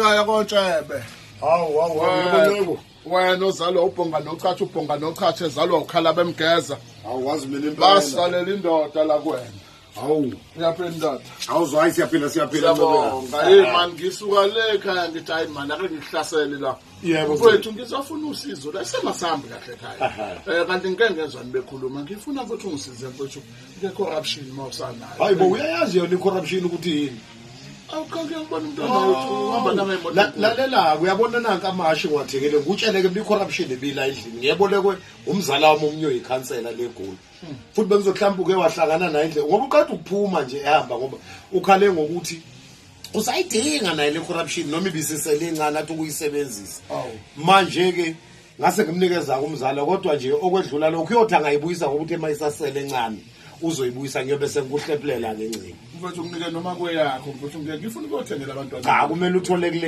Khaya kontshebe. Hawu hawu hawu yebo Ncebo. Wena ozalwa ubhonga nochacha ubhonga nochacha ezalwa ukhala bemgeza. Hawu wazi mina impela. Basalela indoda la kuwena. Hawu. Uyaphila indoda. Hawu zwayi siyaphila siyaphila Siyabonga. Hey man ngisuka le ekhaya ngithi hayi man ake ngikuhlasele la. Yebo. Mfowethu ngizofuna usizo la sengasambi kahle ekhaya. Eh kanti ngike ngezwa nibekhuluma ngifuna ukuthi ungisize mfowethu nge corruption mawusanayo. Hayi bo uyayazi yona i-corruption ukuthi yini. Awuqoke ngibona umntwana wethu uhamba nangemoto. Lalela uyabona nanka amashi ngiwathengele ngutshele ke mina i-corruption ibila endlini ngebolekwe umzala wami omunye oyikhansela legoli. Futhi bengizohlamba uke wahlangana naye endlini ngoba uqeda ukuphuma nje ehamba ngoba ukhale ngokuthi usayidinga naye le corruption noma ibisisele incane athi ukuyisebenzisa. Manje ke ngase ngimnikeza umzala kodwa nje okwedlula lokho uyothi angayibuyisa ngoba uthe uma isasele encane uzoyibuyisa ngiyobe sengikuhlephulela ngencingo. Mfowethu nginike noma kweyakho mfowethu ngeke ngifuna ukuyothengela abantwana. Cha kumele uthole kule.